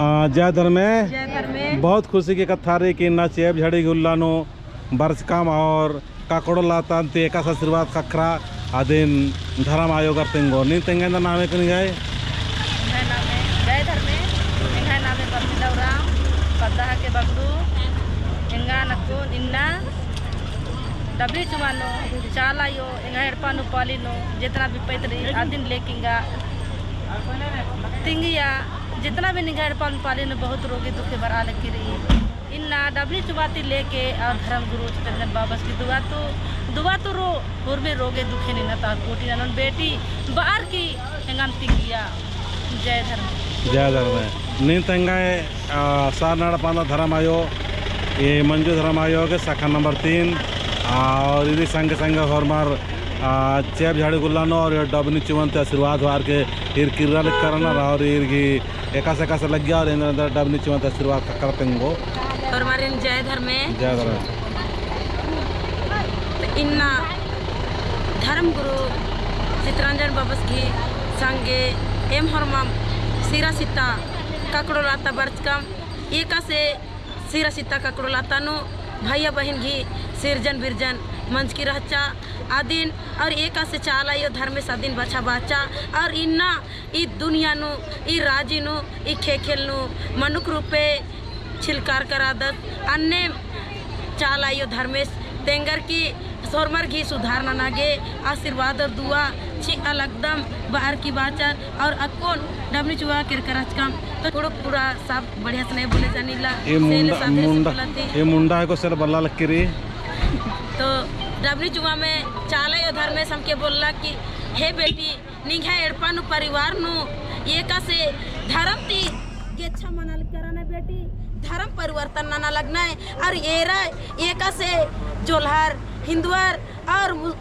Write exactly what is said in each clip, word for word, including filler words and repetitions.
आ, जय धर्मे। जय धर्मे। बहुत खुशी की कत्था रई कि इन्ना चेब झड़ी गुल्ला नू बरचकम और ककड़ो लातान ती एकासे आशीर्वाद ख़क्खरा अदिन धरम आयो गर तेंगो। नीन तेंगा एन्देर नामे कुन निंग्है? एंग्है नामे जय धर्मे, एंग्है नामे परमिला उराँव, पद्दा हके बगदू, एंगा नकुन इन्ना डबनी चुमा नू चाला आयो एंग्है एड़पा नू पाली नू जेतना भी पैत रई अदिन लेके एंगा तिंगिया, जेतना भी निंग्है एड़पा नू पाली नू बहुत रोगे दुखे बरआ लगी रई। इन्ना डबनी चुमा ती लेके और धर्म गुरु चितरंजन बाबस की दुआ तू, दुआ तू रो हुरमी रोगे दुखे निन्ना ता कोटी ननोन बेटी बअर की एंगन तिंगिया। जय धर्म। जय धर्म। नीन तेंगा, आ, सरना एड़पा नू धर्म आयो, ई मंजू धर्म आयो गे शाखा नंबर तीन, आ, और इदी संगे संगे होरमर, आ, चेब झड़ी गुल्ला नू और डबनी चुमन ती आशीर्वाद होअर के ईर किर्रा लिक्करना और ईर गही एकासे एकासे लग्गिया और एन्देर एन्देर डबनी चुमन ती आशीर्वाद ख़क्खरा तेंगो। होरमारिन जय धर्मे। जय धर्मे। तो इन्ना धर्म गुरु चितरंजन बाबस गही संगे एम होरमम सिरा सिता ककड़ो लाता बरचकम। एकासे सिरा सिता ककड़ो लाता नू भैया बहिन गही सिरजन बिरजन मंजकी रहचा अदिन और एकासे चाला आयो धर्मेस अदिन बछाबाचा और इन्ना ई दुनिया नू, ई राजी नू, ई ख़ेख़ेल नू मनुख रूपे छिलकार करादत, अन्नेम चाला आयो धर्मेस तेंगर की होरमर गही सुधार नना गे आशीर्वाद और दुआ चिआ लगदम बअर की बाचर और अक्कुन डबनी चुमा केरका रहचकम। तो कुँड़ुख़ पूरा सब बढ़िया से नहीं बोले जानिला। ए से ले मुंडा, साथे से मुंडा, बोला थी। ए मुंडा है को से ले बल्ला लक्की रई। तो डबनी चुमा में चाला आयो धर्मेस हमके बोलला कि हे बेटी, निंग्है एड़पा नू परिवार नू एकासे धरम ती गेच्छा मना लगनय बेटी, धरम परिवर्तन नना लगनय। और एरा एकासे जोल्हर, हिन्दुअर और मु-,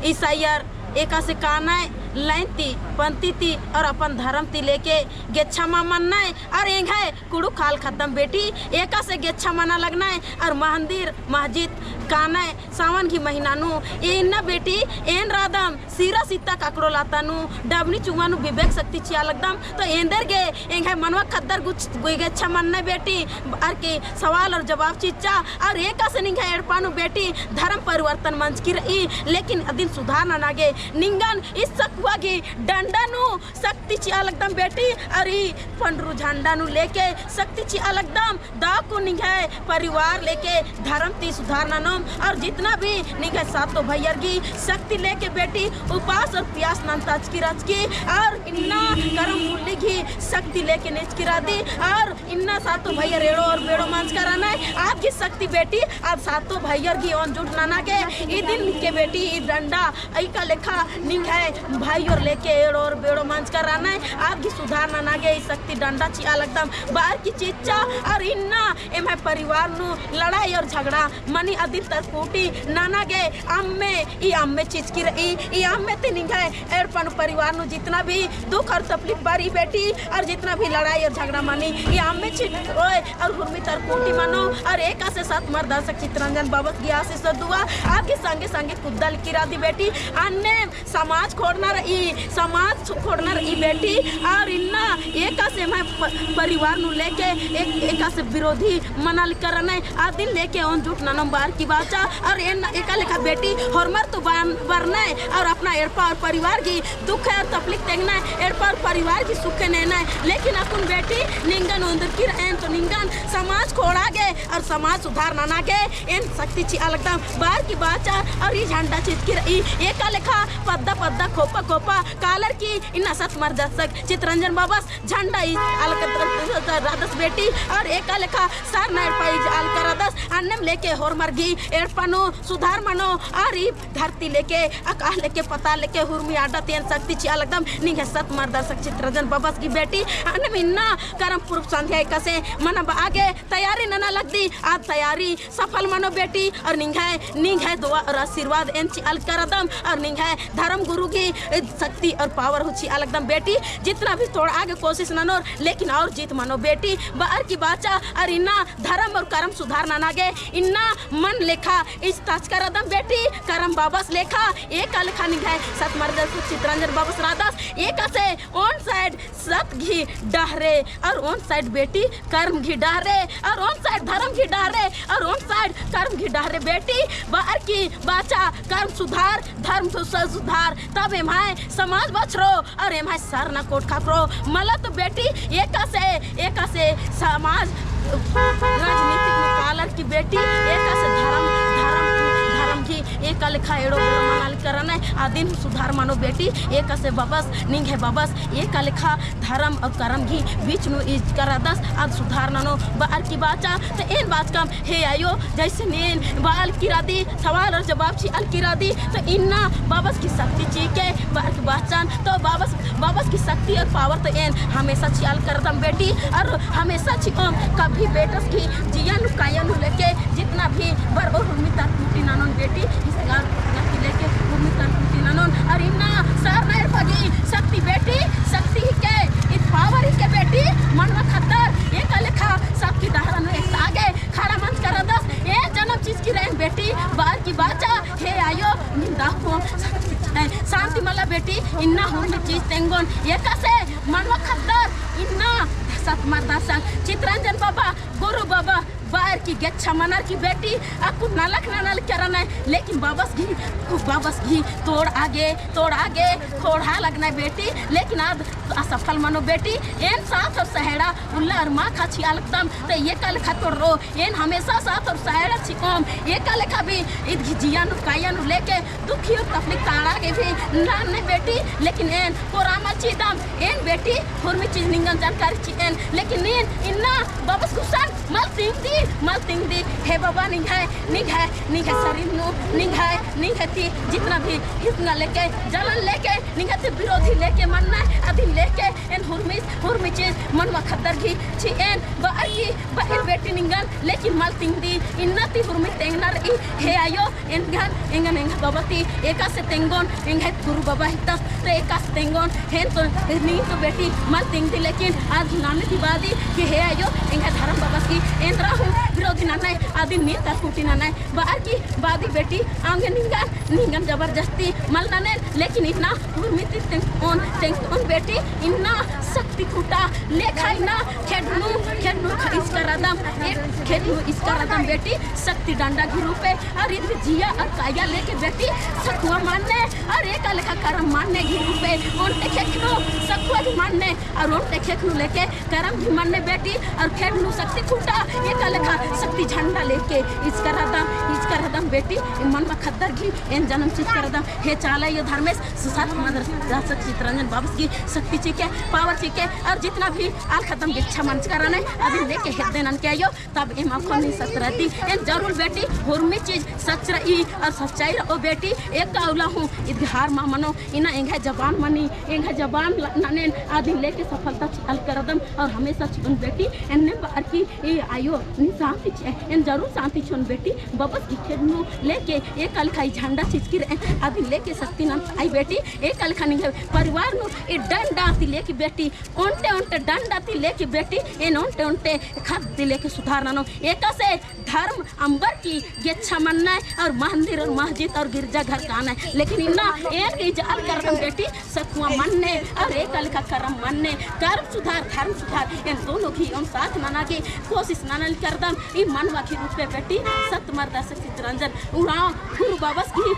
ईसाईयर एकासे कानय लाइन ती, पंती ती और अपन धरम ती लेके गेच्छा मा मन्नय। और एंग्है कुँड़ुख़ काल ख़द्दम बेटी एकासे गेच्छा मना लगनय और महंदिर, महजिद कानय सावन गही महीना नू। इन्ना बेटी एन रअदम सिरा सिता ककड़ो लाता नू, डबनी चुमा नू बिबेक सक्ति चिआ लगदम। तो एन्देर गे एंग्है मनवा ख़द्दर गुछ गुई गेच्छा मन्नय बेटी, अरके सवाल और जवाब चिच्चा, और एकासे निंग्है एड़पा नू बेटी धरम परिवर्तन मंजकी रई, लेकिन अदिन सुधार नना गे निंगन ई सखुआ गही डंडा नू सक्ति चिआ लगदम बेटी, और ई पंडरू झंडा नू लेके सक्ति चिआ लगदम। दव कुन निंग्है परिवार लेके धरम ती सुधार ननोम, और जितना भी निंग्है सातो भैयर गही सक्ति लेके बेटी उपास और पियास नन्ताचकी रहचकी, और इन्ना करम मुल्ली गही सक्ति लेके नेचकी रअदी, और इन्ना सातो भैयर एड़ो और बेड़ो मंजका रअनय। आद गही सक्ति बेटी, आद सातो भैयर गही ओन जुट नना गे, इदिन के बेटी, ई डंडा एका लेखा निंग्है भाईयोर लेके एड़ो और बेड़ो मंजका रअनय, आद गही सुधार नना गे ई सक्ति डंडा चिआ लगदम बअर की चिच्चा। और इन्ना एम्है परिवार नू लड़ाई और झगड़ा मनी अदिन तरकुटी नना गे अम्मे, ई अम्मे चिचकी रई, ई अम्मे ती निंग्है एड़पा नू परिवार नू जितना भी दुख और तकलीफ बरई बेटी, और जितना भी लड़ाई और झगड़ा मनी, ई अम्मे चिचकी रई, और हुरमी तरकुटी मनो, और एकासे सत मार्गदर्शक चितरंजन बाबस गही आशीष और दुआ आद गही संगे संगे कुद्दा लगी रअदी बेटी। अन्ने समाज खोड़ना रई, समाज खोड़ना रई बेटी, और इन्ना एकासे एम्है प-, परिवार नू लेके एक, एकासे विरोधी मना लगी रअनय, अदिन लेके ओन जुट ननोम बअर की बाचा, और एन एका लेखा बेटी होरमर तो बन-, बरनय, और अपना एड़पा और परिवार गही दुख और तकलीफ तेंगनय, एड़पा और परिवार गही सुखे नेनय, लेकिन अक्कुन बेटी निंगन ओन्दरकी रअन तो निंगन समाज खोड़ा गे और समाज सुधार नना गे एन सक्ति चिआ लगदम बअर की बाचा। और ई झंडा चिचकी रई, एका लेखा पद्दा पद्दा खोपा खोपा कालर की इन्ना सत मार्गदर्शक चितरंजन बाबस झंडा ई अलग रअदस बेटी, और एका लेखा सरना एड़पा ई अलग रअदस, अन्नेम लेके होरमर गही एड़पा नू सुधार मनो, और ई धरती लेके, अकास लेके, पताल लेके, हुरमी अड्डा ती एन सक्ति चिआ लगदम, निंग्है सत मार्गदर्शक चितरंजन बाबस गही बेटी, अन्नेम इन्ना करम पुरुब संध्या एकासे मना बआ गे तैयारी नना लगदी, आद तैयारी सफल मनो बेटी, और निंग्है, निंग्है दुआ और आशीर्वाद एन चिआ लगदम, और निंग्है धर्म गुरु गही शक्ति और power हूँ चिआ लगदम बेटी, जितना भी तोड़आ गे कोशिश ननोर, लेकिन और जीत मनो बेटी, बअर की बाचा, और इन्ना धर्म और करम सुधार नना गे, इन्ना मन लेखा इजताचका रअदम बेटी, करम बबस लेखा, एका लेखा निंग्है सत मर्दस चितरंजन बबस रअदस, एकासे ओन side सत गही डहरे और ओन side बेटी करम गही डहरे और ओन side धर्म गही डहरे और ओन side करम गही डहरे बेटी, बअर की बाचा करम सुधार, धर्म सु-, सु-, सुधार, तब एम्है समाज बछरो और एम्है सरना कोट खपरो। मला तो बेटी एकासे, एकासे समाज राजनीतिक में कालर की बेटी, एकासे धर्म, धर्म, धर्म गही एका लेखा एड़ो बेड़ो मना लगी करना है, अदिन सुधार मनो बेटी, एकासे बबस, निंग्है बबस, एका लेखा धर्म और करम गही बीच नू इजका रअदस, अद सुधार ननो बअर की बाचा, तो एन बाचकम हे आयो, जैसे नीन बअल की रअदी, सवाल और जवाब चिअल की रअदी, तो इन्ना बबस गही शक्ति चिके, बअर की बाचन, तो बबस, बबस गही शक्ति और power तो एन हमेशा चिअल करदम बेटी, और हमेशा चिओम कभी बेटस गही जिया नू काया नू लेके, जितना भी बरओ हुरमी तरकुटी ननोन बेटी, इसका नती लेके हुरमी तरकुटी ननोन, और इन्ना सरना एड़पा गही शक्ति बेटी, शक्ति हिके, ईद power हिके बेटी, मनवा खद्दर, एका लेखा शक्ति डहरा नू एकता गे खड़ा मंजका रअदस, एन जनम चिचकी रअन बेटी, बअर की बाचा, हे आयो, निंदा को शांति मला बेटी, इन्ना हुरमी चीज तेंगोन, एकासे मनवा खद्दर, इन्ना सत मर्दस चितरंजन बबा, गुरु बबा, बअर की गेच्छा मनर की बेटी, अक्कु नलख नना लगी करना है, लेकिन बबस गही, बबस गही तोड़आ गे, तोड़आ गे, खोड़आ लगना है बेटी, लेकिन अद असफल मनो बेटी, एन साथ और सहेड़ा उल्ला और माखा चिआ लगदम, तो एका लेखा तोड़रओ, एन हमेशा साथ और सहारा चिओम, एका लेखा भी ईद गही जिया नू काया नू लेके दुखी और तकलीफ ताड़ा गे भी नन्ने बेटी, लेकिन एन कोरामा चिदम, एन बेटी हुरमी चीज निंगन जानकारी चिएन, लेकिन नीन इन्ना बबस गुसन मल तिंगदी, मल तिंगदी, हे बबा निंग्है, निंग्है, निंग्है शरीर नू, निंग्है, निंग्है ती जितना भी हिंसा लेके, जलन लेके, निंग्है ती विरोधी लेके मन्ना, अदिन लेके, एन हुरमी, हुरमी चीज मनवा खद्दर गही चिएन, बअर की बहिन बेटी निंगन, लेकिन मल तिंगदी, इन्ना ती हुरमी तेंगना रई, हे आयो, एंगन, एंगन एंग्है बबा ती एकासे तेंगोन, एंग्है गुरु बबा हिकदस, तो एकासे तेंगोन, हेन तो, नीन तो बेटी मल तिंगदी, लेकिन आद नामे ती बादी, कि हे आयो, एंग्है धरम बबस गही एन्दरा हूँ विरोधी ननय, अदिन नीन तरकुटी ननय, बअर की बादी बेटी, आंगे निंगन, निंगन जबरदस्ती मल ननेन, लेकिन इन्ना हुरमी ती तेंगोन, तेंगोन बेटी, इन्ना शक्ति खुटा लेखा इन्ना खेड्ड नू, खेड्ड नू इजका रअदम, ए खेड्ड नू इजका रअदम बेटी, शक्ति डंडा गही रूपे, और ईद गही जिया और काया लेके बेटी, सखुआ मन्ने, और एका लेखा करम मन्ने गही रूपे, ओन्टे खेड्ड नू सखुआ गही मन्ने, और ओन्टे खेड्ड नू लेके करम गही मन्ने बेटी, और खेड्ड नू शक्ति खुटा, एका लेखा शक्ति झंडा लेके इजका रअदम, इजका रअदम बेटी, ई मनवा खद्दर गही, एन जनम चिचका रअदम, हे चाला आयो धर्मेस, सत मर्दस चितरंजन बबस गही शक्ति चिके, power चिके, और जितना भी आल खतम गेच्छा मंजका रअनय, अदिन लेके हेद्दे ननके आयो, तब एम अखोन नीन सत रअदी, एन जरूर बेटी, हुरमी चीज सच रई और सच्चाई रओ बेटी, एका उल्ला हूँ ईद गही हार मा मनो, इन्ना एंग्है जबान मनी, एंग्है जबान ल-, ननेन, अदिन लेके सफलता चिअल करदम, और हमेशा चिओन बेटी, एन्ने बअर की, ए आयो, नीन शांति चिआ, एन जरूर शांति चिओन बेटी, बबस गही खेड्ड नू लेके, एका लेखा ई झंडा चिचकी रई, अदिन लेके शक्ति ननय बेटी, एका लेखा निंग्है परिवार नू, ई डंडा ती लेके बेटी, ओन्टे ओन्टे डंडा ती लेके बेटी, एन ओन्टे ओन्टे खद्द ती लेके सुधार ननोन, एकासे धर्म अम्बर की गेच्छा मन्नय और मंदिर और मस्जिद और गिरजा घर कानय। लेकिन इन्ना एन गही जाल करदम बेटी, सखुआ मन्ने और एका लेखा करम मन्ने, करम सुधार, धर्म सुधार, एन दोनों गही ओन साथ नना गे कोशिश नना लगी करदम। ई मनवा गही रूपे बेटी, सत मर्दस चितरंजन उराँव गुरु बबस गही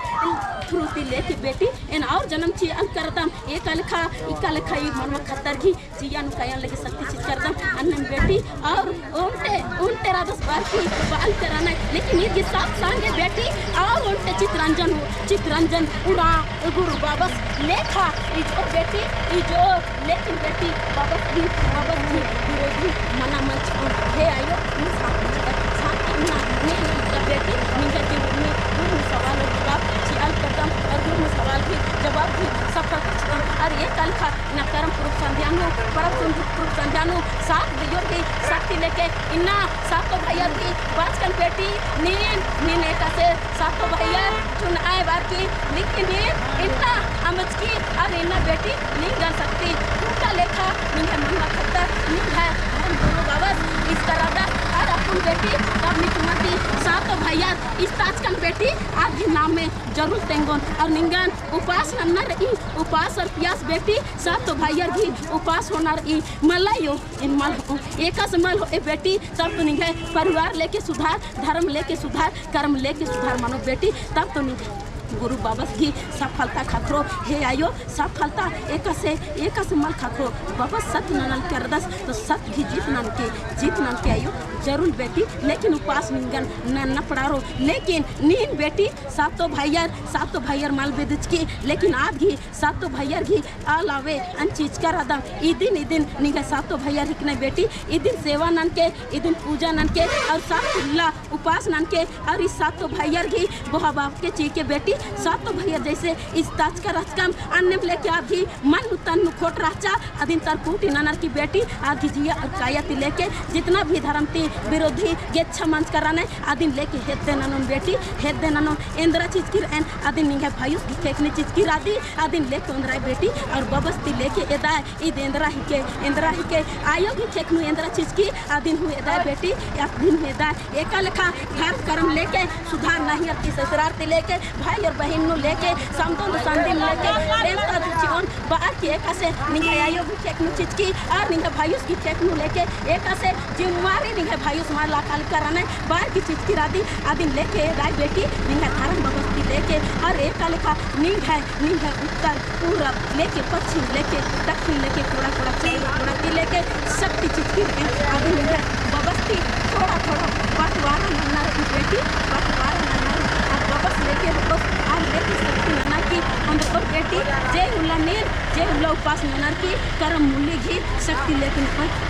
through ती लेके बेटी, एन और जनम चिअल करदम। एका लेखा, एका लेखा ई मनवा खद्दर गही जिया नू काया लगी शक्ति चिचका रअदम, अन्नेम बेटी, और ओन्टे, ओन्टे रअदस बअर की बअल करनय, लेकिन ईद गही साथ संगे बेटी, और ओन्टे चितरंजन, चितरंजन उराँव गुरु बबस लेखा, इजो बेटी, इजो, लेकिन बेटी, बबस गही, बबस गही विरोधी मना मंजकी, हे आयो, नीन शांति चिआ, शांति इन्ना, नीन इन्ना बेटी, निंग्है ती हुरमी, हुरमी सवाल और जवाब चिअल करदम, और हुरमी सवाल गही जवाब गही सफल चिदम, और एका लेखा ना करम proof संध्या नू, परम संध्या proof संध्या नू, सात भैयर गही शक्ति लेके इन्ना सातो भैयर गही बाचकन बेटी, नीन, नीन एकासे सातो भैयर चुनाए बार की, लेकिन नीन इन्ना अमचकी और इन्ना बेटी निंगन शक्ति उनका लेखा निंग्है मन मा खत्तर, निंग्है धर्म गुरु बाबस इसका रअदस और अक्कुन बेटी तब नी चुनती सातो भैयर इस्ताचकन बेटी आद गही नामे जरूर तेंगोन और निंगन उपास नन्ना रई, उपास और पियास बेटी सातो भैयर गही उपास होना रई। मला अयो, एन मल होओ, एकासे मल होओ ए बेटी, तब तो निंग्है परिवार लेके सुधार, धर्म लेके सुधार, कर्म लेके सुधार मनो बेटी, तब तो निंग्है गुरु बाबस गही सफलता ख़क्खरो। हे अयो, सफलता एकासे, एकासे मल ख़क्खरो, बाबस सत नना लगी रअदस, तो सत गही जीत ननके, जीत ननके अयो, जरूर बेटी, लेकिन उपास निंगन नन्ना पड़ारो, लेकिन नीन बेटी, सातो भैयर, सातो भैयर मल बेद्दचकी, लेकिन आद गही सातो भैयर गही अलावे अन चिचका रअदम, इदिन, इदिन निंग्है सातो भैयर हिकने बेटी, इदिन सेवा ननके, इदिन पूजा ननके, और सात उल्ला उपास ननके, और ई सातो भैयर गही बोहा बाबके चिके बेटी, सातो भैयर जैसे इस्ताचका रहचकम, अन्नेम लेके आद गही मन नू तन नू खोट रहचा, अदिन तरकुटी ननर की बेटी, आद गही जिया और काया ती लेके, जितना भी धर्म ती विरोधी गेच्छा मंजका रअनर, अदिन लेके हेद्दे ननोन बेटी, हेद्दे ननोन। एन्दरा चिचकी रअन, अदिन निंग्है भैयुस गही ख़ेक्खनू चिचकी रअदी, अदिन लेके ओन्दराय बेटी, और बबस ती लेके एदाय, ईद एन्दरा हिके, एन्दरा हिके, अयो गही ख़ेक्खनू एन्दरा चिचकी, अदिन हूँ एदाय बेटी, अदिन हूँ एदाय, एका लेखा घर करम लेके, सुधार नैहर ती ससुरार ती लेके, भाई और बहिन नू लेके, समदो नू संदी नू लेके, प्रेम ता चिओन, बअर की एकासे निंग्है अयो गही ख़ेक्खनू चिचकी, और निंग्है भैयुस गही ख़ेक्खनू लेके, एकासे जिम्मेवारी निंग्है भैयुस मल अख़ा लगी रअनर, बअर की चिचकी रअदी, अदिन लेके एदाय बेटी, निंग्है धर्म बबस ती लेके, और एका लेखा निंग्है, निंग्है उत्तर, पूरब लेके, पश्चिम लेके, दक्षिण लेके, कोड़ा, कोड़ा, चाइवा कोड़ा ती लेके, शक्ति चिचकी रअन, अदिन निंग्है बबस ती थोड़ा, थोड़ा बंटवारा नन्ना रई बेटी, बंटवारा नन्ना रई, और बबस लेके होतोस, और लेके शक्ति नना की, हम और बेटी, जे उल्ला नीन, जे उल्ला उपास ननर की करम मूली गही शक्ति लेकिन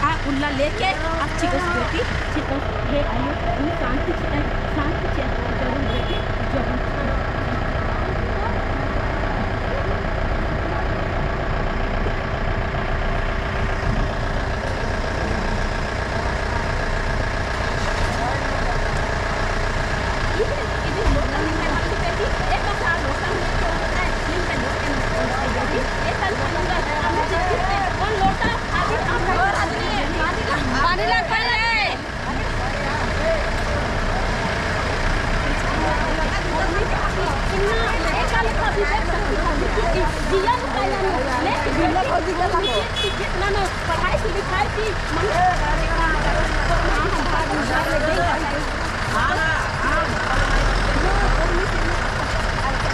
आ उल्ला लेके अच्छी बस बेटी, अच्छी बस हे अयो, हम शांति चिअन, शांति चिअन जरूर बेटी, जरूर। पढ़ाई से लिखाई की मन हाँ, हाँ, हाँ।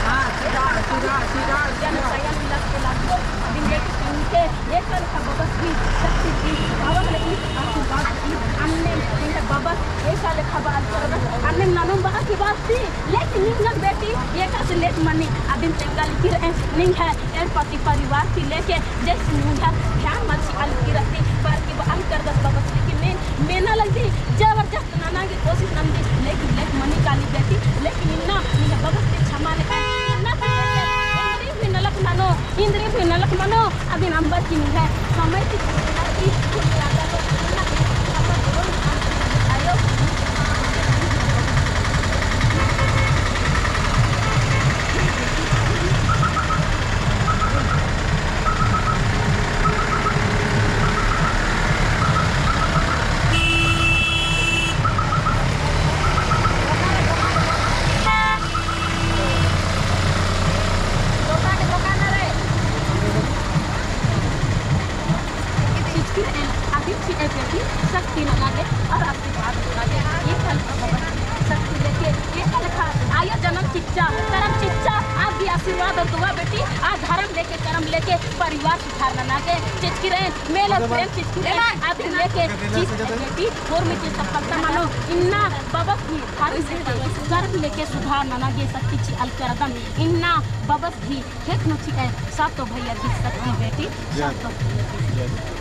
हाँ, सीधा, सीधा, सीधा, सीधा। अदिन लेके इनके एका लेखा बबस की शक्ति की पावन रई, आशीर्वाद रई। अन्ने इनके बबस एका लेखा बाल करबस, अन्ने ननोम बआ की बात थी, लेकिन निंगन बेटी एकासे लेक मनी, अदिन तेंगा लिकी रहे, निंग्है एड़पा ती परिवार ती लेके, जैसे निंग्है ध्यान मल चिआ लगी रअदी, पर की बाल करदस बबस लेकिन नीन मेना लगदी, जबरदस्त नना गे कोशिश नंदी, लेकिन लेक मनी काली बेटी, लेकिन इन्ना निंग्है बबस ती क्षमा लेके, इन्ना ती लेके, इन्द्री भी नलख मनो, इन्द्री भी नलख मनो, अदिन अम्बर की निंग्है समय ती, इन्ना ती, इन्ना ती, अम्बर की निंग्है आयो। चिचकी रअन, अदिन चिअय बेटी, शक्ति नना गे और आशीर्वाद नना गे। एका लेखा बबस शक्ति लेके, एका लेखा आयो जनम चिच्चा, करम चिच्चा, आद गही आशीर्वाद और दुआ बेटी, आ धर्म लेके, करम लेके, परिवार सुधार नना गे। चिचकी रअन, मेला प्रेम चिचकी रअन, अदिन लेके चिचकी बेटी, होरमी ती सफलता मनो, इन्ना बबस गही धर्म लेके, करम लेके सुधार नना गे शक्ति चिआ लगी रअदम, इन्ना बबस गही ख़ेक्खनू चिअय, सातो भैया गही शक्ति बेटी, सातो भैया गही।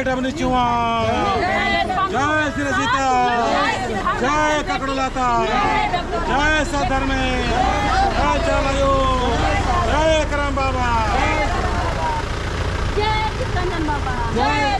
डबनी चुआ, जय सिरसिता, जय ककड़ोलता, जय सत धर्मे, जय चाला अयो, जय करम बाबा, जय चितरंजन बाबा, जय